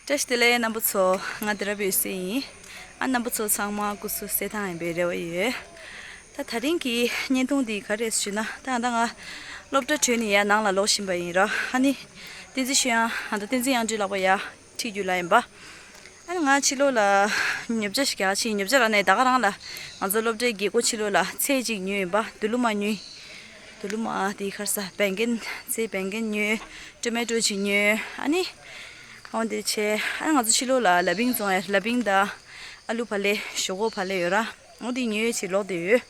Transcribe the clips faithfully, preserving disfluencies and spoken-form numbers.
བཀྲ་ཤིས་བདེ་ལེགས་རྣམ་པ་ཚོ། ང་དེ་རབ་ཡོད་སྲས་ཡིན། ཨ་རྣམ་པ་ཚོ་ཚང་མ་སྐུ་གཟུགས་གསལ་ཐང་ཡིན་པའི་རེ་བ་ཡོད། ད་དེ་རིང་གི་བརྙན་ཐུང་འདི་ག་རེ་རེད་ཞུས་ན། ད་ད་ང་སློབ་གྲྭ་གྲོལ་ནས་ཡར་ནང་ལ་ལོག་བཞིན་པ་ཡིན་ར། ཨ་ནི་བསྟན་འཛིན་ཆོས་དབྱངས། ཨ་ད་བསྟན་འཛིན་དབྱངས་སྒྲོན་ལགས་པ་ཡར་ཁྲིད་རྒྱུ་ལ་ཡིན་པ། ཨ་ནི་ང་ཕྱི་ལོགས་ལ་ཉོ་ཆ་ཞིག་རྒྱག་ཕྱིན། ཉོ་ཆ་རག་ནས་ད་ག་རང་ལ་ང་ཚོ་སློབ་གྲྭའི་རྒྱལ་སྒོ་ཕྱི་ལོགས་ལ་ཚལ་ཅིག་ཉོས་ཡིན་པ། དུ་ལུ་མ་ཉོས། དུ་ལུ་མ་དེ་ག་རེ་ཟ། བད་ཀན། ཚལ་བད་ཀན་ཉོས། ཊོ་མེ་ཊོ་ཅིག་ཉོས། ཨ་ནི་འོ་འདི་བྱས། ཨ་ནི་ང་ཚོ་ཕྱི་ལོགས་ལ་ལ་ཕིང་བཙོང་ཡ། ལ་ཕིང་དང་ཨ་ལུ་བག་ལེབ། ཞོག་ཁོག་བག་ལེབ་ཡོད་ར། འོ་འདི་ཉོས་བྱས་ལོག་བསྡད་ཡོད།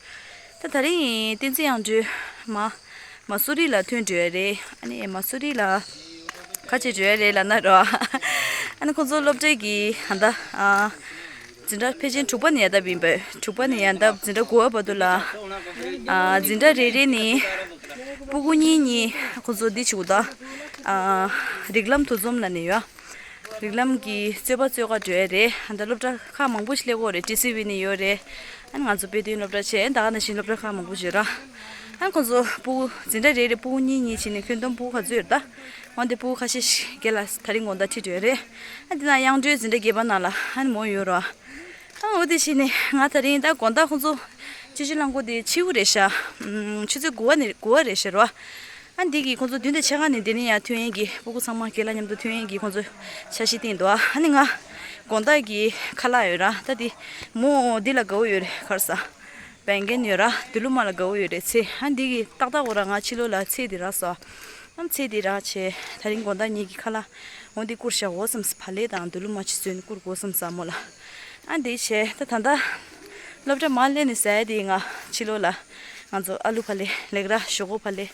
ད་དེ་རིང་བསྟན་འཛིན་དབྱངས་སྒྲོན་མ་མ་སུ་རི་ལ་ཐོན་འགྲོ་ཡ་རེད། ཨ་ནི་མ་སུ་རི་ལ་ག་བྱེད་འགྲོ་ཡ་རེད་ལབ་ན་རོ། ཨ་ནི་ཁོང་ཚོ་སློབ་གྲྭའི་གི་ད་ལྟ་ཨ་འཛིན་གྲྭ་ཕལ་ཆེར་དྲུག་པ་ནས་ཡར་བཏབ་ཡིན་པས། དྲུག་པ་ནས་ཡར་བཏབ་འཛིན་གྲྭ་དགུ་པ་བར་དུ་ལ། ཨ་འཛིན་གྲྭ་རེ་རེ་ནས་སྤུ་གུ་གཉིས་གཉིས་ཁོང་ཚོ་འདི་བྱེད་དགོས། ད་ཨ་རིགས་ལམ་འདུ་འཛོམས་ལབ་ནས་ཡོད། རིགས་ལམ་གྱི་རྩོད་པ་རྩོད་ག་འགྲོ་ཡ་རེད། ད་སློབ་གྲྭ་ཁག་མང་པོ་ཞིག་སླེབས་ཀྱི་ཡོད་རེད། ཊི་སི་ཝི་ནས་ཡོད་རེད། ཨ་ནི་ང་ཚོ་དཔེ་སྟོན་སློབ་གྲྭ་བྱས། ད་ག་ནང་བཞིན་སློབ་གྲྭ་ཁག་མང་པོ་ཞིག་ཡོད་ར། ཨ་ནི་ཁོང་ཚོ་སྤུ་གུ་འཛིན་གྲྭ་རེ་རེ་སྤུ་གུ་གཉིས་གཉིས་བྱས་ནས་ཁྱོན་བསྡོམས་སྤུ་གུ་ག་ཚོད་ཡོད་རེད་ད། འོ་འདི་སྤུ་གུ་ཁ་ཤས་ཤིག་རྒན་ལགས་དེ་རིང་དགོང་དག་ཁྲིད་འགྲོ་ཡ་རེད། ཨ་འདི་ན་དབྱངས་སྒྲོན་འཛིན་གྲྭ་བརྒྱད་པ་ནང་ལ་ཨ་ནི་མོ་ཡོད་ར། ཨ་འོ་དེ་བྱས་ནས་ང་དེ་རིང་ད་དགོང་དག་ཁོང་ཚོ་སྤྱི་སྤྱོད་རླངས་འཁོར་དེ་ཕྱི་པོ་རེད་ཤག་ཨམ་ཆུ་ཚོད་དགུ་པ་ནས་དགུ་པ་རེད་ཤག་ར། ཨ་འདི་གིས་ཁོང་ཚོ་བདུན་དང་ཕྱེད་ཀ་ནས་འདི་ནས་ཡར་ཐོན་ཡས་ཀྱི། སྤུ་གུ་ཚང་མ་རྒན་ལགས་མཉམ་དུ་ཐོན་ཡས་ཀྱི་ཁོང་ཚོས་འཆར་གཞི་བཏིང་འདུག་ཨ་ནི་ང་དགོང་དག་གི་ཁ་ལག་ཡོད་ར། ད་འདི་མོ་འདི་ལ་དགའ་བོ་ཡོད་རེད། ག་རེ་ཟ། བད་ཀན་ཡོད་ར། དུ་ལུ་མ་ལ་དགའ་བོ་ཡོད་རེད། ཚལ། ཨ་འདི་གིས་ཏག་ཏག་འོ་ར། ང་ཕྱི་ལོགས་ལ་ཚལ་འདི་རག་སོང་། ཨ་ཚལ་འདི་རག་བྱས་དེ་རིང་དགོང་དག་ངེད་ཀྱི་ཁ་ལག་འོ་འདི་བསྐུར་བཞག་འོ་བསམ། བག་ལེབ་དང་དུ་ལུ་མ་ཅིག་བཟོས་ནས་བསྐུར་དགོས་བསམ་ས་མོ་ལ། ཨ་འདི་བྱས་ད་ད་ལྟ་སློབ་གྲྭ་མར་སླེབས་ནས་ཟ་ཡ་དེ། ང་ཕྱི་ལོགས་ལ་ང་ཚོ་ཨ་ལུ་བག་ལེབ་ལེགས་ར། ཞོག་ཁོག་བག་ལེབ།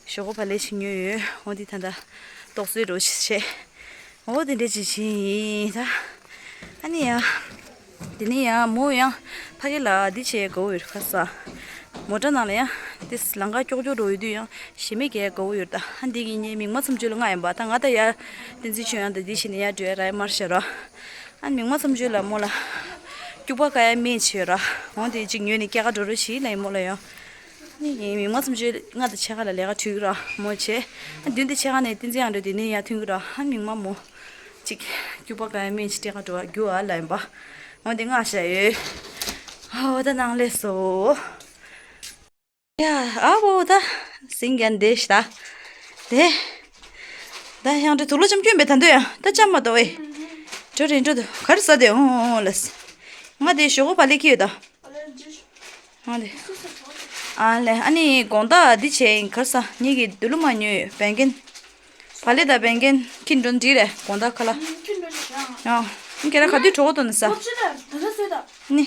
ཞོག་ཁོག་བག་ལེབ་ཅིག་ཉོས་ཡོད། འོ་འདི་ད་ལྟ་ཏོག་ཙམ་རོ་ཞིག་བྱས། འོ་དེ་འདྲ་ཅིག་བྱས་ཡིན་ད། ཨ་ནི་ཡ། དེ་ནས་ཡང་མོ་ཡང་ཕ་གི་ལ་འདི་བྱས་དགའ་བོ་ཡོད། ག་རེ་ཟ། མོ་ཊ་ནང་ལ་ཡང་དེ་ལམ་ཁ་ཀྱོག་ཀྱོག་འགྲོ་ཡོད་དུས་ཡང་ཞེ་མེད་རྒྱག་དགའ་བོ་ཡོད་ད། ཨ་འདི་གི་ངའི་མིག་མ་མཚམས་སྦྱོར་ལ་ང་ཡིན་པ། ད་ང་ད་ཡ་བསྟན་འཛིན་ཆོས་དབྱངས་དང་འདི་བྱས་ནས་ཡར་འགྲོ་ཡ་ར་ཡ་མར་བྱས་ར། ཨ་མིག་མ་མཚམས་སྦྱོར་ལ་མོ་ལ་སྐྱུག་པ་དཀར་ཡ་སྨན་བྱས་ར། འོ་དེ་གཅིག་ཉོས་ནས་སྐྱེལ་ག་འགྲོ་རོགས་བྱེད་ལབ་ཡིན་མོ་ལ་ཡང་། ནི་ངའི་མིག་མ་མཚམས་སྦྱོར་ལྔ་དང་ཕྱེད་ཀ་ལ་ལས་ཀ་འགྲོ་གི་ར་མོ་བྱས། ཨ་བདུན་དང་ཕྱེད་ཀ་ནས་བསྟན་འཛིན་དབྱངས་སྒྲོན་དེ་ནས་ཡར་ཐོན་གི་ར། ཨ་མིག་མ་མོ་ཅིག་སྐྱུག་པ་དཀར་ཡ་སྨན་ཅིག་སྤྲད་ག་འགྲོ་བ་རྒྱུ་ཨ་ལ་ཡིན་པ། འོ་དེ་མངགས་བཞག་ཡོད། ཨོ་ད་ནང་ལས་སོ། ཡ་ཨ་བོ་ད་ཟིང་ག་འདི་ཤ་ད། དེ་ད་དབྱངས་སྒྲོན་དུག་ལོག་ཅམ་སྐྱོན་པས་ད་འདོད་ཡ། ད་ཅམ་མ་གཏོགས་ཨེ། འགྲོ་རེད་འགྲོ་འདུག་ག་རེ་ཟ་དེ། ཨོ་ཨོ་ལ་སི། ང་དེ་ཞོག་ཁོག་བག་ལེབ་ཁྱེར་ཡོད་ད། ཨ་ལེ། ཨ་ལེ། ཨ་ནི་དགོང་དག་འདི་བྱས་ཡིན། ག་རེ་ཟ། ངེད་ཀྱིས་དུ་ལུ་མ་ཉོས་ཡོད། བད་ཀན། བག་ལེབ་དང་བད་ཀན་ཁྱེར་འགྲོ་ན་འགྲིག་རེད། དགོང་དག་ཁ་ལག་ཨ་ཁྱེར་འགྲོ་ན་ཟ། ནི་ཁྱེད་རང་ག་དུས་གྲོགས་དང་ནི་ཟ། ནི།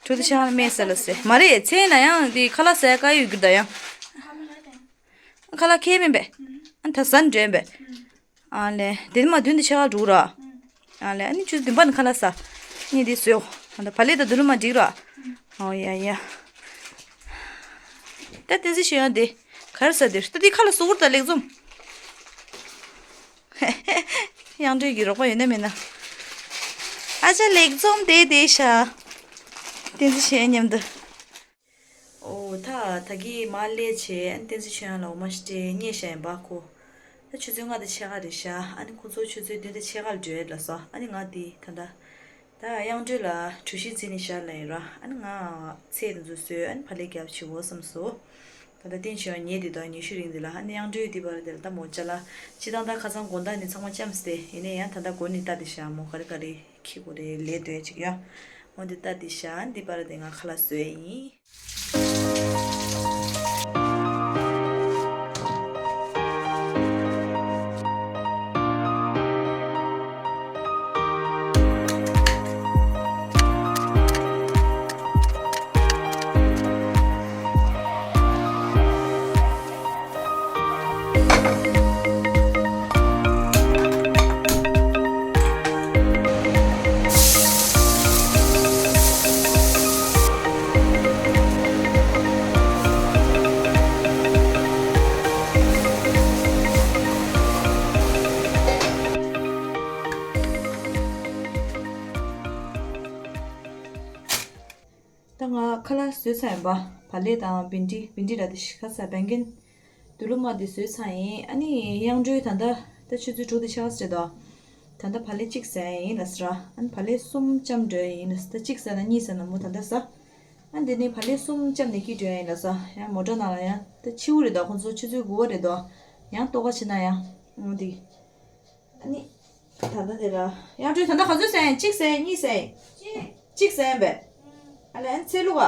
དྲུག་དང་ཕྱེད་ཀ་ལ་སྨན་ཟ་ལ་ཟེར། མ་རེད། ཚེ་ན་ཡང་འདི་ཁ་ལག་ཟ་ཡ་དཀའ་ཡོད་གི་ད་ཡང་། ཁ་ལག་ཁྱེར་མིན་པས། ཨ་ད་ཟ་འདྲེན་པས། ཨ་ལེ། དེ་མ་བདུན་དང་ཕྱེད་ཀ་འགྲོ་ར། ཨ་ལེ། ཨ་ནི་ཆུ་ཚོད་བདུན་པ་ནས་ཁ་ལག་ཟ། གཉིད་དེ་བཟོས། ཨ་ད་བག་ལེབ་དང་དུ་ལུ་མ་འགྲིག་ར། ཨོ་ཡ་ཡ། ད་བསྟན་འཛིན་ཆོས་དབྱངས་དེ་ག་རེ་ཟ་དེ། ད་དེ་ཁ་ལག་བཟོ་བར་ད་ལེགས་འཛོམས། དབྱངས་སྒྲོན་གྱི་རོགས་པ་ཡོད་ན་མེད་ན། ཨ་ཅག་ལེགས་འཛོམས་དེ་དེ་ཤ། བསྟན་འཛིན་ཆོས་དབྱངས་མཉམ་དུ། ཨོ་ད་ད་གིན་མར་སླེབས་བྱས། ཨ་ནི་བསྟན་འཛིན་ཆོས་དབྱངས་ལ་འོ་མ་ཞིག་སྤྲད་མཉེས་བཞག་ཡིན་པ་ཁོ། ད་ཆུ་ཚོད་ལྔ་དང་ཕྱེད་ཀ་རེད་ཤག་ཨ་ནི་ཁོ་ཚོ་ཆུ་ཚོད་བདུན་དང་ཕྱེད་ཀ་ལ་འགྲོ་ཡ་ལབ་སོང་། ཨ་ནི་ང་དེ་ད་ལྟ་ད་དབྱངས་སྒྲོན་ལ་གྲོས་གཞི་བརྩིས་ནས་བཞག་ལབ་ཡིན་ར། ཨ་ནི་ང་ཚལ་དེ་ཚོ་བཟོས། ཨ་ནི་བག་ལེབ་བརྒྱབ་བྱེད་འོ་བསམ་སོང་། ད་ལྟ་བསྟན་ཆོས་དབྱངས་ཉལ་བསྡད་འདུག་ཉི་ཤུ་རིང་དེ་ལ། ཨ་ནི་དབྱངས་སྒྲོན་འདི་པར་དེ་ལ་ད་མོ་ཅ་ལག་སྤྱིར་བཏང་ད་ཁ་སང་དགོང་དག་ནས་ཚང་མ་འཁྱམས་ཏེ། ཡིན་ན་ཡང་ད་ལྟ་འགོ་ནས་ལྟ་དེ་བཞག་མོ་ག་རེ་ག་རེ་འཁྱེར་དགོས་རེད། ལས་དོན་ཅིག་ཡ། འོ་འདི་ལྟ་དེ་བཞག་འདི་པར་དེ་ང་ཁ་ལག་བཟོས་ཡིན། ད་ང་ཁ་ལག་བཟོས་ཚར་ཡིན་པ། བག་ལེབ་དང་བིན་ཌི། བིན་ཌི་ར་དེ་ཤི་ཁ་ས་བད་ཀན། དུ་ལུ་མ་དེ་བཟོས་ཚར་ཡིན། ཨ་ནི་དབྱངས་སྒྲོན་ད་ལྟ་ ད་ཆུ་ཚོད་དྲུག་དང་ཕྱེད་ཀ་ཙམ་རེད་དོ། ད་ལྟ་བག་ལེབ་གཅིག་བཟས་ཡིན་ལབ་ས་ར། ཨ་ནི་བག་ལེབ་གསུམ་བཅམས་འགྲོ་ཡིན་ལབ་ས། ད་གཅིག་བཟས་ན་གཉིས་བཟས་ན་མོ་ད་ལྟ་ཟ། ཨ་འདི་ནི་བག་ལེབ་གསུམ་བཅམས་ནས་སྐྱིད་འགྲོ་ཡིན་ལབ་ས། ཡང་མོ་ཊ་ནང་ལ་ཡང་ད་ཕྱི་པོ་རེད་དོ། ཁོང་ཚོ་ཆུ་ཚོད་དགུ་པ་རེད་དོ། ཡང་ལྟོ་ག་བྱེད་ན་ཡང་འོ་འདི། ཨ་ནི། ད་ལྟ་དེ་ལ། ཡང་སྤྲོད་ད་ལྟ་ག་ཚོད་ཟས་ཡིན། གཅིག་ཟས་ཡིན། གཉིས་ཟས་ཡིན། གཅིག་ཟས་ཡིན་པས། ཨ་ལས་ཨ་ནི་ཚལ་ལུག་ག་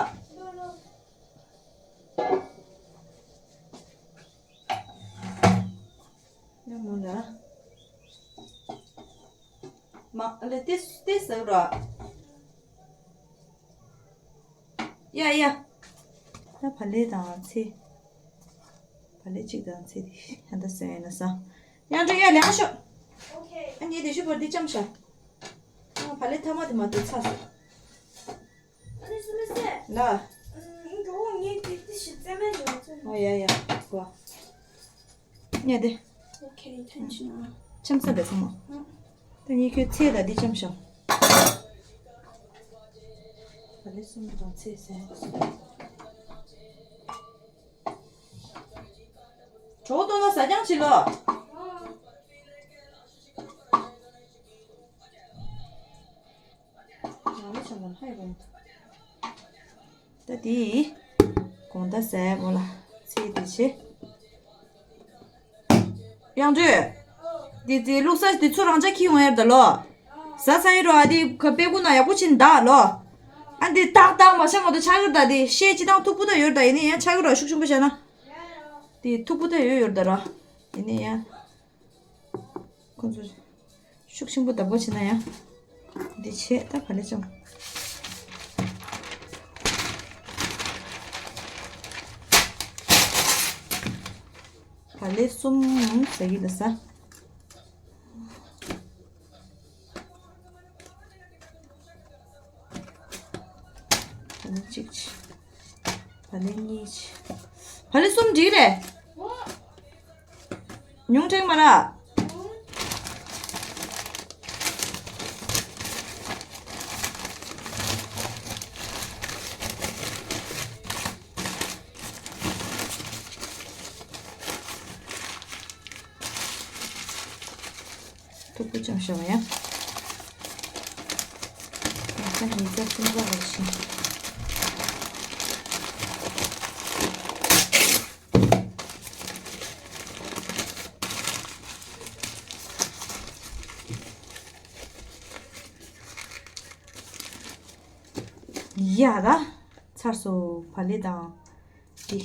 ཡང་མོ་ལ། མ་ཨ་ལས་ཏེ་ཏེ་ཟ་ར། ཡ་ཡ། ད་བག་ལེབ་དང་ཚལ། བག་ལེབ་གཅིག་དང་ཚལ་དེ་ཧན་ད་ཟེར་ཡིན་ན་ས། ཡང་འགྲོ་ཡ་ལེགས་ཤོག་ཨ་ནི་དེ་ཤུ་བར་འདི་བཅམ་ཤ། ཨ་བག་ལེབ་ཐ་མ་དེ་མ་གཏོགས་ཚ་ཟེར། ཨ་ནི་སུ་མི་ཟེར། ལ། ཨ་འགྲོ་བོ་ངས་དེ་དེ་ཞིག་རྩེ་མེད་བྱུང་ཚེ། ཨོ་ཡ་ཡ་གོ། ཉལ་དེ། Okay, thank you. ཆམ་ས་བས་ཚང་མ། ད་ངས་ཁྱོད་ཚེ་ད་འདི་ཆམ་ཤོག་བག་ལེབ་གསུམ་དང་ཚེ་ཟས། གྲོགས་གཏོང་ན་ཟ་རྐྱང་བྱེད་ལོ། ད་དེ་གོང་ད་ཟས་མོ་ལ་ཚེ་དེ་བྱེད། ཡང་དུས། འདི་འདི་བླུགས་ས་འདི་ཚུར་རང་ཅག་ཁྱེར་ཡོང་ཡར་ད་ལོ། ཟ་ས་ཡིན་རོ། ཨ་འདི་ཁ་པེ་ཀུ་ན་ཡག་པོ་ཕྱིན་ད་ལོ། ཨ་འདི་ཏག་ཏག་མ་ཤ་མ་དོ་ཆག་གི་ར་ད། འདི་ཤེས་ཅི་དང་ཐུག་པོ་ད་ཡོད་ད། ཡིན་ནི་ཡང་ཆག་གི་ར་ཤུགས་ཆེན་པོ་བྱས་ན། འདི་ཐུག་པོ་ད་ཡོད་ཡོད་ད་ར། ཡིན་ནི་ཡང་། ཁོ་ཚོ་ཤུགས་ཆེན་པོ་བདག་པོ་བྱེད་ན་ཡང་། འདི་བྱེད་ད་བག་ལེབ་ཅང་། བག་ལེབ་གསུམ་ཟ་གི་ལ་ས། བག་ལེབ་གཅིག་བྱེད། བག་ལེབ་གཉིས་བྱེད། བག་ལེབ་གསུམ་འགྲིག་རེད། ཉུང་དྲན་མ་ར། ཐུག་པོ་ཅང་ཤོག་ཡ། ད་ཉིས་བརྒྱ་སུམ་ཅུ་རེ་བཞི། ཡ་ད། ཚར་སོང་། བག་ལེབ་དང་། འདི།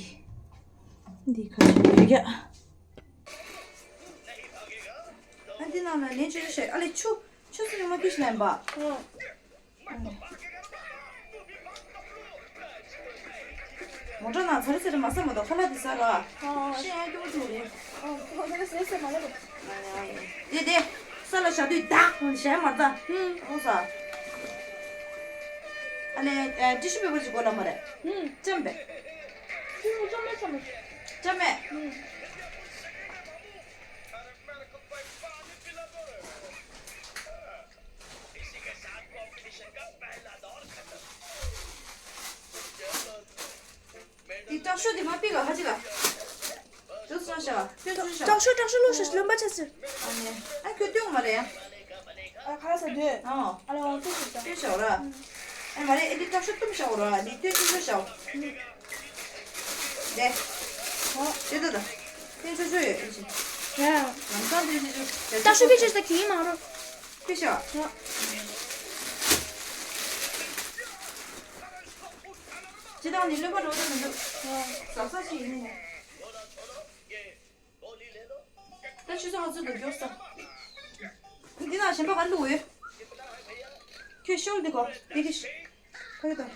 འདི་ཁ་ཤས་ཡོད་ཀྱག་ཨ་འདི་ནང་ལ་ལན་ཆོད་ཆོད་བྱས། ཨ་ལས་ཆུ། ཆུ་སུ་ཡོང་མ་ཁྱི་ཤི་ལན་པ། ཨོ། མོ་ཊ་ནང་ཚ་རི་ཚ་རི་མ་ཟ་མ་གཏོགས་ཁ་ལག་དེ་ཟ་ར། ཨོ། ཤི་ཡང་སྐྱོ་པོ་ཐུག་རེད། ཨོ། ཁ་ལག་ཟ་ཟ་མ་ལ་རེད། དེ་དེ། ས་ལ་བཞག་དུས་བདག་གཞན་མ་ལྟ། ཧུམ། ཨོ་ཟ། ཨ་ལས་ཨ་ཊི་ཤུ་པེ་པར་ཅིག་དགོས་ལ་མ་རེད། ཧུམ། ལྕམ་པས། ཧུམ། ལྕམ་མེད་ལྕམ་མེད། ལྕམ་མེད། ཧུམ། འདི་དྲག་ཤོས་འདི་མ་ཕིག་ག་ཧ་ཅི་ག་དུ་སོང་ཤ་བ། དུ་སོང་ཤ་བ། དྲག་ཤོས་དྲག་ཤོས་ལོ་ཤ་ལོན་པ་ཆ་ཟེར། ཨ་ནི། ཨ་ཁྱོད་སྟོན་མ་རེད་ཡ། ཨ་ཁ་ལག་ཟ་དུས། ཨོ། ཨ་ལ་བ་ཁྱོད་ཟེར་ད། སྟོན་ཤ་བ་ར། ཨ་མ་རེད། ཨེ་འདི་དྲག་ཤོས་སྟོན་ཤ་བ་ར། འདི་སྟོན་ཤོས་ཤོས་ཤ་བ། དེ། ཨོ། དེ་ད་ད། སྟོན་ཤོས་ཤོས་ཡོད་ཨེ་ཤི། ཡ། ལམ་སང་སྟོན་ཤོས་ཤོས། དྲག་ཤོས་ཕིག་ཤ་ཟ་གི་ཡིན་མ་རོ། ཕི་ཤ། ཅི་དང་ནི་ལོན་པ་འགྲོ་ད་མི་འདུག་ཟབ་ས་ཞིག་ཡིན་ནི། ད་ཆུ་ཚོད་ང་ཚོ་འདུག་འགྱོ་ས། འདི་ན་གཞན་པ་ག་བླུགས་ཡོད། ཁྱོད་ཤོག་འདི་གོ་འདི་གི་ཤ་གི་དང་།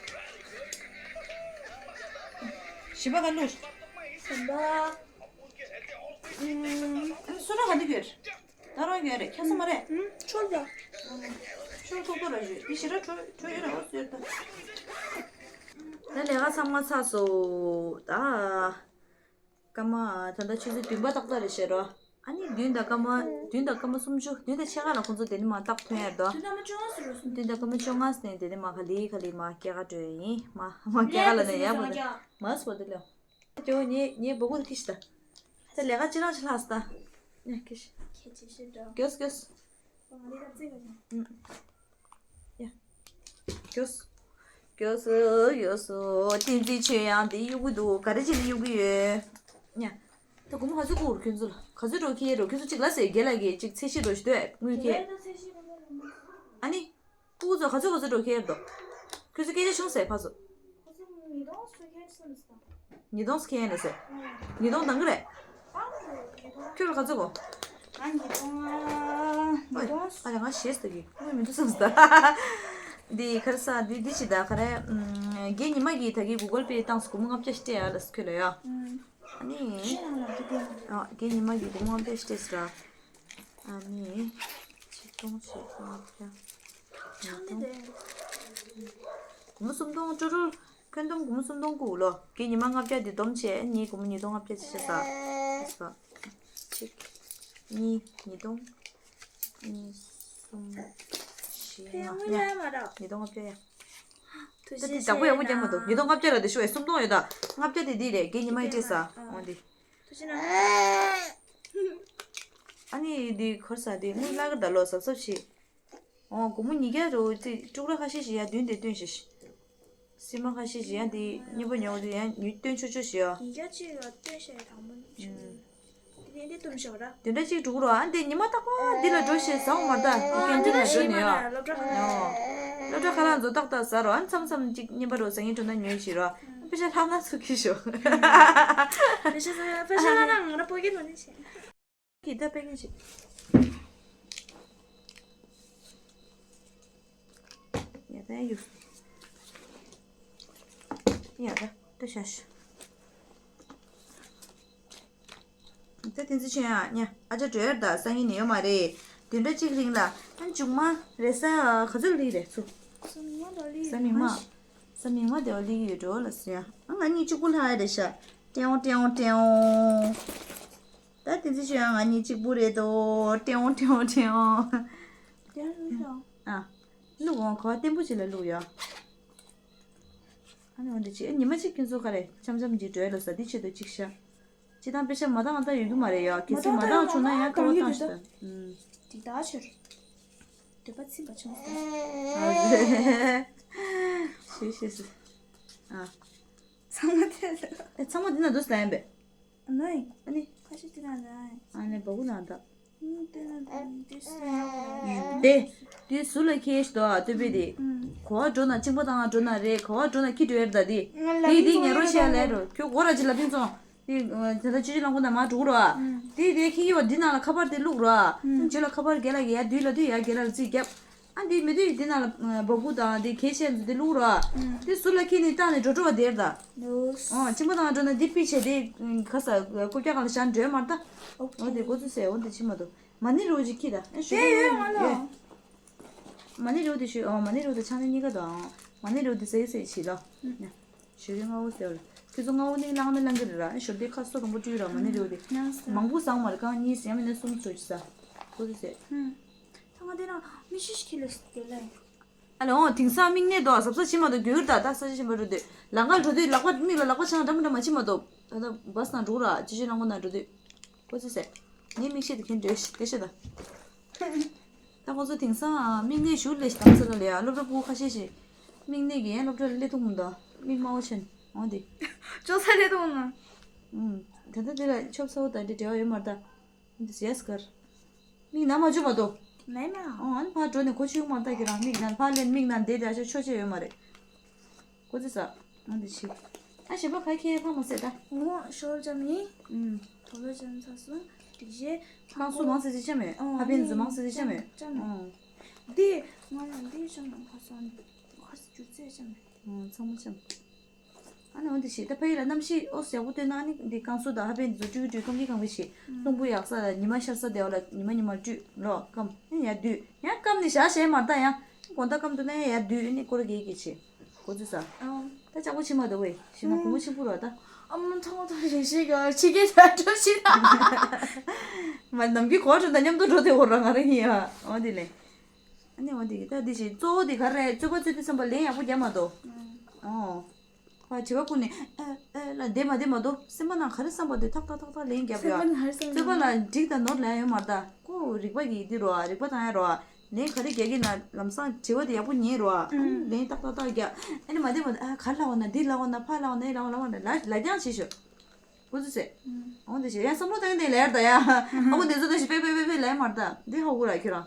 གཞན་པ་ག་བླུགས། གཞན་པ། ཨུམ། སོ་ར་ག་འདི་གི་ཡོད། ད་རང་ཡོད་རེད། ཁྱད་མཚར་མ་རེད། ཨུམ། ཆོག་ལ། ཆོག་ཐུག་པ་ར་ཞུ། དེ་ཞེ་དྲག་ཆོག་ཆོག་ཡོད་རེད། འོ་ཟེར་ད། ད་ལས་ཀ་ཚང་མ་ཚར་སོང་ད། སྐར་མ་ད་ལྟ་ཆུ་ཚོད་བདུན་པ་ཏག་ཏག་རེད་ཤག་རོ། ཨ་ནི་བདུན་དང་སྐར་མ་བདུན་དང་སྐར་མ་སུམ་ཅུ། བདུན་དང་ཕྱེད་ཀ་ལ་ཁོང་ཚོ་དེ་ནས་མར་རྟགས་ཐོན་ཡར་དོ། བདུན་དང་སྐར་མ་བཅོ་ལྔ་ཟེར་སོང་། བདུན་དང་སྐར་མ་བཅོ་ལྔ་ཟེར་ནས་དེ་ནས་མར་ག་ལེ་ག་ལེ་མར་སྐྱེལ་ག་འགྲོ་ཡ་ཡིན། མར་མར་སྐྱེལ་ག་ལ་ནས་ཡར་བོ་དེ་མར་སོ་དེ་ལོ། ཇོ་ངའི་ངའི་སྦུ་གུ་དེ་ཁྱི་ཤི་ད། ད་ལས་ཀ་ཅི་རང་ཅི་ལྷག་སོང་ད། ཡ་ཁྱེད་ཤི། ཁྱེད་ཅི་ཤི་འགྲོ། གྱོས་གྱོས། ཨ་ང་འདི་ལ་བརྩི་ག་ཡ། གྱོས། གྱོས་གྱོས་སོ་གྱོས་སོ། བསྟན་འཛིན་ཆོས་དབྱངས་འདི་གཡུག་གི་འདུག་ག་རེ་བྱས་ནས་གཡུག་གི་ཡོད། ཉ། ད་སྒོར་མོ་ག་ཚོད་བསྐུར་ཁྱོད་ཚོ་ལ། ག་ཚོད་འགྲོ་ཁྱེད་རོ། ཁྱོད་ཚོ་གཅིག་ལ་ཟེར་རྒན་ལགས་ཀྱིས་གཅིག་ཚད་གཞི་འགྲོ་ཞུ་དོད་དངུལ་ཁྱེད། ཨ་ནི། ཕྲུ་གུ་ཚོ་ག་ཚོད་ག་ཚོད་འགྲོ་ཁྱེར་འདུག་ཁྱོད་ཚོ་སྐད་ཆ་བྱུང་ཟེར་ཕ་ཚོ། ཉིས་སྟོང་ཁྱེར་ཡིན་ཟེར། ཉིས་སྟོང་འདང་གི་རེད། ཁྱོད་ལ་ག་ཚོད་གོ། ང་ཉིས་སྟོང་། ཨ་ཉིས་སྟོང་། ཨ་ལས་ང་ཞེས་ཟེར་གི་དངུལ་མི་འདུག་བསམ་ཟེར། འདི་ག་རེ་ཟ། འདི་འདི་ཅི་ད་ག་རེ། རྒན་ཉི་མ་གིས་ད་གི་གུ་གལ་པེ་བཏང་སོང་། སྒོར་མོ་ལྔ་བརྒྱ་ཞིག་སྤྲད་ཡ་ལ་ཁྱོད་ལ་ཡ། ཨ་ནི། ཨ་རྒན་ཉི་མ་གིས་སྒོར་མོ་ལྔ་བརྒྱ་ཞིག་སྤྲད་ཟེར། ཨ་ནི། ཆིག་སྟོང་ཞེ་ལྔ་བརྒྱ། ཆང་དེ་དེ། སྒོར་མོ་སུམ་སྟོང་ཀྲུ་ཀྲུ། ཁྱོན་བསྡོམས་སྒོར་མོ་སུམ་སྟོང་དགུ་ལོ། རྒན་ཉི་མ་ལྔ་བརྒྱ་འདི་བསྡོམས་བྱས་ངས་སྒོར་མོ་ཉིས་སྟོང་ལྔ་བརྒྱ་ཅིག་བྱས་ས། གཅིག་གཉིས། ཉིས་སྟོང་། གཉིས། གསུམ། བཞི། ལྔ། ཡ། ཉིས་སྟོང་ལྔ་བརྒྱ་ཡ། ད་དེ་བདག་པོ་ཡག་པོ་རྒྱབ་མ་འདུག་ཉིས་སྟོང་ལྔ་བརྒྱ་ལ་དེ་ཤོག་ཨེ། སུམ་སྟོང་ཡོད་ད། ལྔ་བརྒྱ་དེ་འདི་རེད། རྒན་ཉི་མ་ཡིས་སྤྲད་ས། འོ་འདི། ཨ་ནི་འདི་གར་ས་དེ་དངུལ་ལྷག་གི་ད་ལོ་གཟབ་གཟབ་བྱེད། འོ་སྒོར་མོ་ཉིས་བརྒྱ་རུ་དེ་ཀྲུག་ར་ཁ་ཤས་ཤིག་ཡ་བདུན་དེ་བཏོན་ཤིག་སི་མ་ཁ་ཤས་ཤིག་ཡ་དེ་གཉིས་པ་ཉོ་དེ་ཡ་ཉུས་བཏོན་ཆོག་ཆོག་ཤིག་ཡ། ཉིས་བརྒྱ་གཅིག་ལ་བཏོན་ཤག་དང་པོ་ནས་བྱུང་། དེ་ནས་འདི་བཏུམ་ཤོག་ར། བདུན་ཕྲག་གཅིག་འགྲོ་གི་རོ། ཨ་འདི་ཉི་མ་རྟག་པར་འདི་ལ་འགྲོ་ཤེས་ཟ་འོང་མ་རེད་ད། ཨ་ཀན་ཊིན་ལ་འགྲོ་ནས་ཡ། སློབ་གྲྭ་ཁ་ལག་ཚོ་ཏག་ཏག་ཟ་རོ། ཨ་མཚམས་མཚམས་གཅིག་རྔན་པ་རོ་ཟ་ངེས་འགྲོ་ན་ཉོས་ཤིག་རོ། ཨ་པེ་ཤ་ལྷག་ན་ཚུར་ཁྱེར་ཤོག་པེ་ཤ་ཟ། པེ་ཤ་ལྷག་ན་ང་རང་སྤོ་གི་ནོ་ནི་ཤེས། གི་ད་པེ་ཀེ་ཇི། ཡ་ད་ཡ་ཡུ། ཡ་ད་ད་ཤ་ཤ། ད་དེ་ཚོ་ཆེན་ཨ་ཉ་ཨ་ཅག་སྒྲོལ་ད་སང་ཉིན་ནས་ཡོད་མ་རེད། བདུན་ཕྲག་གཅིག་རིང་ལ་ཨ་མཇུག་མ་རེད་ས། ག་ཚོད་ལི་རེད་ཚུ། ས་མིག་མ་ལི་ས་མིག་མ། ས་མིག་མ་དེ་བ་ལི་ཡོད་འགྲོ་ལ་སུ་ཡ། ཨ་ང་གཉིས་གཅིག་པུ་ལྷག་ཡ་རེད་ཤག་ཏེའོ་ཏེའོ་ཏེའོ། ད་དེ་ཚོ་ཆེན་ཨ་ང་གཉིས་གཅིག་པུ་རེད་དོ། ཏེའོ་ཏེའོ་ཏེའོ། ཨ། བླུག་འོང་ག་བ་བརྟན་པོ་ཅིག་ལ་བླུག་ཡ། ཨ་ནི་འོ་འདི་ཅི་ཨ་ཉི་མ་གཅིག་ཁྱོད་ཚོ་ག་རེ་འཆམ་འཆམ་གྱིས་འགྲོ་ལ་ས་འདི་ཆེད་དུ་གཅིག་ཤ། ཅི་དང་པེ་ཤ་མ་བཏང་ཨ་ད་ཡོད་རྒྱུ་མ་རེད་ཡ། གལ་སྲིད་མ་བཏང་བྱུང་ན་ཡང་ཁ་བ་བཏང་ཤི་ད། ཨུམ། འདི་ད་ཆོར། འདོད་པ་ཚིམ་པ་བྱུང་སོང་། ཨ་ཞེས་ཞེས་ཞེས། ཨ། ཚང་མ་དེ་ལ། ཨེ་ཚང་མ་དེ་ན་འདུག་ཟེར་ཡིན་པས། ཨ་ནི། ཨ་ནི། ཁ་ཤས་དེ་ན་ན། ཨ་ནི་བ་གུ་ན་ད། ཨ་ནི་དེ་ན་ད་དེ་སུ་ཡང་། དེ། དེ་ཟུར་ལ་ཁྱེར་ཤི་དོ་ཨ་ལྟོས་པས་དེ། ག་བ་འགྲོ་ན་གཅིན་པ་དང་འགྲོ་ན་རེད། ག་བ་འགྲོ་ན་ཁྱི་འགྲོ་ཡར་ད་དེ། དེ་དེ་ངན་རོ་བཤད་ལས་རོ། ཁྱོད་སྒོ་ར་ཅི་ལ་ཕིང་སོང་། དེ་ད་ལྟ་ཅི་ཅི་ལང་ཁོ་ན་མ་འགྲོ་གི་རོ་ཨ། དེ་དེ་ཁྱི་ཡི་བ་འདི་ནང་ལ་ཁ་པར་དེ་བླུག་རོ་ཨ། ཅི་ལ་ཁ་པར་རྒྱལ་ལ་ཡ་དུས་ལ་དུས་ཡ་རྒྱལ་ལ་རྩིས་རྒྱབ། ཨ་འདི་མི་དུས་འདི་ནང་ལ་ཨ་བ་གུ་དང་འདི་གལ་ཆེན་འདི་བླུག་རོགས། ཨ་འདི་ཟུར་ལ་ཁྱེར་ནས་བཏང་ནས་འགྲོ་འགྲོ་བ་དེར་ད། ཨོ་གཅིན་པ་དང་འགྲོ་ན་འདི་ཕི་བྱས་དེ་ག་ས་རྐུབ་བཀྱག་སྒང་ལ་བཞག་འགྲོ་མ་ད། ཨོ་དེ་གོ་ཚུལ་ཟེར་འོ་འདི་ཕྱི་མ་དོ། མ་ཎི་རུ་ཅིག་ཁྱི་ད། ཨེ་ཞོ་དེ་ཡོད་ང་ལ། མ་ཎི་རུ་དེ་ཞོ་ཨོ་མ་ཎི་རུ་དེ་ཆང་ནི་གཉིས་ཀ་དང་། མ་ཎི་རུ་དེ་ཟེར་ཟེར་བྱིས་ལ། ཞོ་དེ་སྔ་བོ་ཟེར་བ་ལ། ཁྱོད་ཚོ་སྔ་བོ་ནི་བླངས་ནི་བླངས་གི་རེད་ར། ཨེ་ཞོ་དེ་ཁ་སོ་དང་པོ་བཀྲུས་ར་མ་ཎི་རུ་དེ། མང་པོ་བཟང་མ་རེད་རྐང་གཉིས་ཟེར་མིན་ན་གསུམ་ཚོ་ཅི་ས། གོ་ཚུལ་ཟེར། ད་ང་དེ་ན་མི་ཤི་ཤི་ཁྱི་ལ་སྐྱེ་ལ། ཨ་ལ་འོང་དེང་སང་མིག་ནད་དོ་གཟབ་གཟབ་བྱེད་མ་དོ་འགྱུར་ད་ད་ས་ཆ་ཆེན་པོ་འགྲོ་དུས་ལམ་ཁར་འགྲོ་དུས་ལག་པ་མིག་ལ་ལག་པ་འཆང་འདྲ་མི་འདྲ་མ་བྱེད་མ་དོ། ད་ད་བ་སི་ནང་འགྲོ་ར་ཅི་ཅི་རང་གོ་ན་འགྲོ་དུས་གོ་ཚུལ་ཟེར། ངའི་མིག་ཤེལ་དེ་ཁྱེར་འགྲོ་ཤི་སྐད་ཤེད་ད། ད་ཁོ་ཚོ་དེང་སང་མིག་ནད་ཞུ་ལས་ཤི་དང་ཚ་ལ་ལ་ཡ་སློབ་གྲྭ་ཕྲུ་གུ་ཁ་ཤས་ཤིག་མིག་ནད་ཀྱིས་ཡང་སློབ་གྲྭ་ལ་སླེབས་ཐུབ་མི་འདུག་མིག་དམར་པོ་ཆེན་འོང་དེ། ཅོག་ཚ་སླེབས་ཐུབ་མི་འདུག་ད་ལྟ་དེ་ལ་ཆོབ་ཚ་བོ་ད་འདི་འབྲེལ་བ་ཡོད་མ་རེད་ད། འདི་ཟེར་ཡས་ཀར། མིག་ནང་མ་བཅུག་མ་གཏོགས། མེད་མ། ཨོ་ཨ་ནི་ཕར་འགྲོ་ནས་གོ་ཆོད་མ་ལྟ་གི་རང་མིག་ནང་ཕར་ལེན་མིག་ནང་བསྡད་དེ་ཨ་ཅག་ཆོ་ཆེ་ཡོད་མ་རེད། གོ་ཚོད་ས། ཨ་འདི་ཕྱི། ཨ་ཞེ་པོ་ཁ་ཁྱེར་ཕ་མ་ཟེར་ད། ངོ་ཤོར་ཅམ་ཡིན། ཨུམ། དོ་ལོ་ཅམ་ཚ་སོང་། སྒྲིག་གཞི། ཁང་སུ་མང་ཟེར་ཅི་ཅམ་མེད། ཨོ་ཕ་ཕན་ཟུ་མང་ཟེར་ཅི་ཅམ་མེད། ཅམ་མེད། ཨོ། འདི། ང་ལ་འདི་ཅམ་མེད་ཁ་སང་། ཁ་སང་ཅུ་ཚེ་ཅམ་མེད། ཨོ་ཚང་མ་ཅམ། ཨ་ནི་འོ་འདི་ཞིག་ད་ཕ་ཡུལ་ལ་གནམ་གཤིས་ཨོ་ཡག་པོ་སྟོན་ན་ཨ་ནི་འདི་ཀང་སུ་དང་ཧ་པན་འདི་ཚོ་ཀྲུའུ་ཀྲུའུ་ཁམ་གི་ཁམ་གི་ཞིག་རླུང་བུ་ཡག་ས་དང་ཉི་མ་ཤར་ས་དེ་བ་ལ་ཉི་མ་ཉི་མ་བཀྲུས་ལོ་སྐམ་ཨ་ནི་ཡར་བསྡུས་ཡང་སྐམ་ནི་ཞག་ཞེ་མ་ལྟ་ཡང་དགོང་དག་སྐམ་འདུག་ན་ཡང་ཡར་བསྡུས་ཨ་ནི་སྐོར་ར་གེ་གེ་བྱེད་གོ་ཚོད་ས། ཨོ། ད་ལྕགས་པོ་ཕྱི་མ་འདུག་བས་ཞེ་ན་གོང་མོ་ཕྱི་འཕུར་བ་ད། ཨ་མ་ཐོང་ཐོང་རེ་ཞིག་ག་ཕྱི་རྒྱལ་ད་འགྲོ་ཞིག་ད། མ་ནམ་གི་གོ་འགྲོ་ད་མཉམ་དུ་འགྲོ་དེ་འོ་ར་ང་ར་ཡིན་ཡ་འོ་དེ་ལས། ཨ་ནི་འོ་དེ་གི་ད་དེ་ཞིག་གཙོ་བོ་དེ་ག་རེ་རྩོད་པ་རྩོད་དུས་བསམ་པ་ལན་ཡག་པོ་རྒྱབ་མ་གཏོགས། ཨོ། ཕར་དྲི་བ་བསྐུར་ནས་ཨ་ཨ་ལ་བསྡད་མ་བསྡད་མ་གཏོགས་སེམས་པ་ནང་ག་རེ་བསམ་པ་དེ་ཐག་ཐག་ཐག་ཐག་ལན་བརྒྱབ་ཡོད་ཨ། སེམས་པ་ནང་ག་རེ་བསམ་སེམས་པ་ནང་འགྲིག་དང་ནོར་ལན་ཡོད་མ་རེད་ད། ཁོ་རིག་པ་ཡིས་འདི་རོ་ཨ། རིག་པ་བཏང་ཡ་རོ་ཨ། ལན་ག་རེ་རྒྱག་གི་ན་ལམ་སང་དྲི་བ་དེ་ཡག་པོ་ཉན་རོ་ཨ། ཨ་ནི་ལན་ཏག་ཏག་ཏག་རྒྱག་ཨ་ནི་མ་བསྡད་མ་གཏོགས་ཨ་ག་རེ་ལབ་འོང་ན་འདི་ལབ་འོང་ན་ཕ་ལབ་འོང་ན་ཨེ་ལབ་འོང་ལབ་འོང་ན་ལ་ལ་རྐྱང་བྱེད་ཤོག་འགོ་ཚུགས་ཚེ། འོང་དེ་བྱེད་ཡང་བསམ་བློ་བཏང་ནས་ལས་ད་ཡ། ཨ་ཁུ་འདི་ཚོ་ད་ཞིག་པེ་པེ་པེ་པེ་ལས་མར་ད་འདི་ཧ་གོ་ར་ཁྱོད་རང་།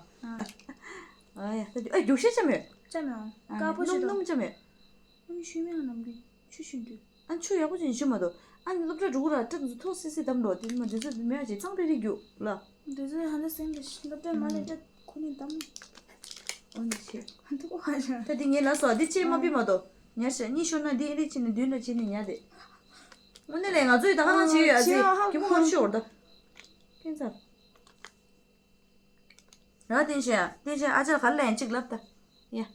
ཨ་ཡ་ད་ཨ་རྒྱུག་ཤེས་ཅམ་ཡོད། ཅམ་ཡང་དཀར་པོ་ཞིག་དང་སྣུམ་ཅམ་ཡོད། ཨ་ནི་ཤུལ་མའི་ནམ་གྱི་ཆུ་ཤུན་དུས། ཨ་ཆུ་ཡག་པོ་ཅིག་ཤུ་མ་དོ། ཨ་ནི་སློབ་གྲྭ་འགྲོ་གི་ར་སྐྲ་དེ་ཚོ་ཐོག་སི་སི་དམ་འགྲོ་དེ་མ་དེ་ཚོ་མེད་ཅིག་གཙང་རེ་རེ་རྒྱུག་ལ། འདི་ཚོ་ཧ་ད་སེང་གི་སློབ་གྲྭ་མ་ལས་སྐྲ་ཁོ་ནས་དམ། འོ་ནི་ཤེས། ཧ་ད་ཁོ་ཧ་ཤ། ད་དེ་ངས་ལ་སོ་དེ་ཅེས་མ་པི་མ་དོ། ཉར་ཤ་གཉིས་ཤོར་ན་དེ་ཨེ་རེ་ཅི་ནས་མདུན་ལ་ཅི་ནས་ཉར་དེ། དངོས་གནས་ལས་ང་ཚོས་ད་ག་རང་བྱེད་ཡོད་ཨ་ཙི་ཨ་ཁོ་གི་མོ་ཧོར་ཤོར་ད། ཁྱེད་ཚར། ར་བསྟན་ཆོས་ཡ་བསྟན་ཆོས་ཨ་ཅག་ག་ལ་ཡང་གཅིག་ལབ་ད། ཡ།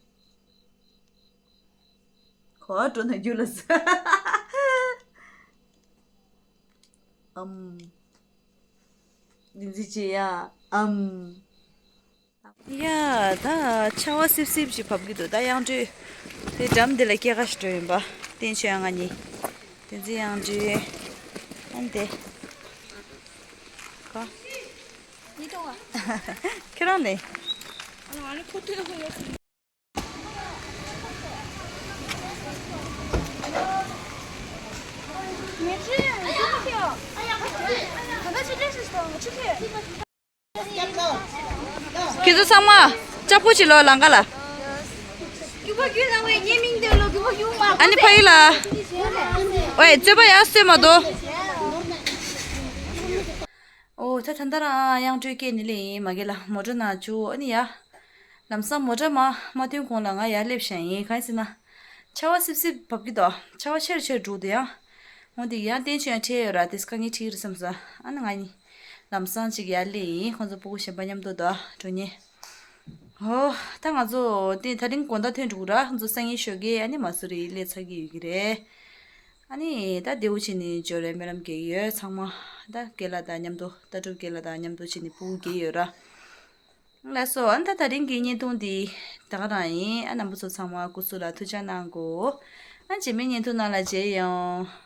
གོ་བ་འགྲོ་ན་རྒྱུ་ལ་ཟེར། ཨམ། འདི་འཛི་ཅི་ཡ་ཨམ། ཡ་ད་ཆར་བ་སིབ་སིབ་ཅིག་བབས་ཀྱི་འདུག་ད་གཡང་འགྲོས་དེ་འགྲམ་འདི་ལ་སྐྱེལ་ག་ཞིག་འགྲོ་ཡིན་པ། བསྟན་ཆོས་ཡ་ང་གཉིས། འདི་འཛི་གཡང་འགྲོས། ཨ་འདི། ག་ཁྱོད་རང་ལས། ཁྱེད་ཚོ་ཚང་མ་ལྕགས་པོ་ཅིག་ལོ་ལང་ཀ་ལ། ཨ་ནི་ཕ་གི་ལ། ཨོའི་རྩོད་པ་ཡག་སོས་མ་དོ། ཨོ་ད་ད་ལྟ་རང་གཡང་འགྲོས་སྐྱེལ་ནི་ལེ་ཡིན་མ་གི་ལ་མོ་ཊ་ནང་བཅུག་ཨ་ནི་ཡ། ལམ་སང་མོ་ཊ་མ་མ་ཐོན་གོང་ལ་ང་ཡར་སླེབས་བཞག་ཡིན་གང་ཡིན་ཟེར་ན། ཆར་བ་སིབ་སིབ་བབས་ཀྱི་འདུག་ཆར་བ་ཆེར་ཆེར་འགྲོ་འདུག་ཡང་། འོ་འདི་ཡང་བསྟན་ཆོས་ཡང་ཁྲིད་ཡོད་ར་དེ་དཀའ་ངལ་འཕྲད་ཀྱི་རེད་བསམ་སོང་། ཨ་ནི་ང་གཉིས་ལམ་སང་ཅིག་ཡར་སླེབས་ཡིན་ཁོང་ཚོ་སྤུ་གུ་གཞན་པ་མཉམ་དུ་འདུག་འགྲོ་ཉེ། ཧོ། ད་ང་ཚོ་དེ་ད་རིང་དགོང་དག་ཐོན་འགྲོ་གི་ར་ང་ཚོ་སང་ཉིན་ཞོགས་ཀས་ཨ་ནི་མ་སུ་རི་སླེབས་ཚར་གྱི་ཡོད་ཀྱི་རེད། ཨ་ནི་ད་བདེ་བོ་བྱས་ནས་འབྱོར་རེ་སྨོན་ལམ་རྒྱག་གི་ཡོད་ཚང་མ། ད་རྒན་ལགས་དང་མཉམ་དུ་ལྟ་གྲུབ་རྒན་ལགས་དང་མཉམ་དུ་བྱས་ནས་སྤུ་གུ་རྒྱག་གི་ཡོད་ར། ལགས་སོ། ཨ་ནི་ད་ད་རིང་གི་བརྙན་ཐུང་འདི་ད་ག་རང་ཡིན། ཨ་རྣམ་པ་ཚོ་ཚང་མ་སྐུ་གཟུགས་ལ་ཐུགས་ཅག་གནང་གོ། ཨ་རྗེས་མའི་བརྙན་ཐུང་ནང་ལ་མཇལ་ཡོང་།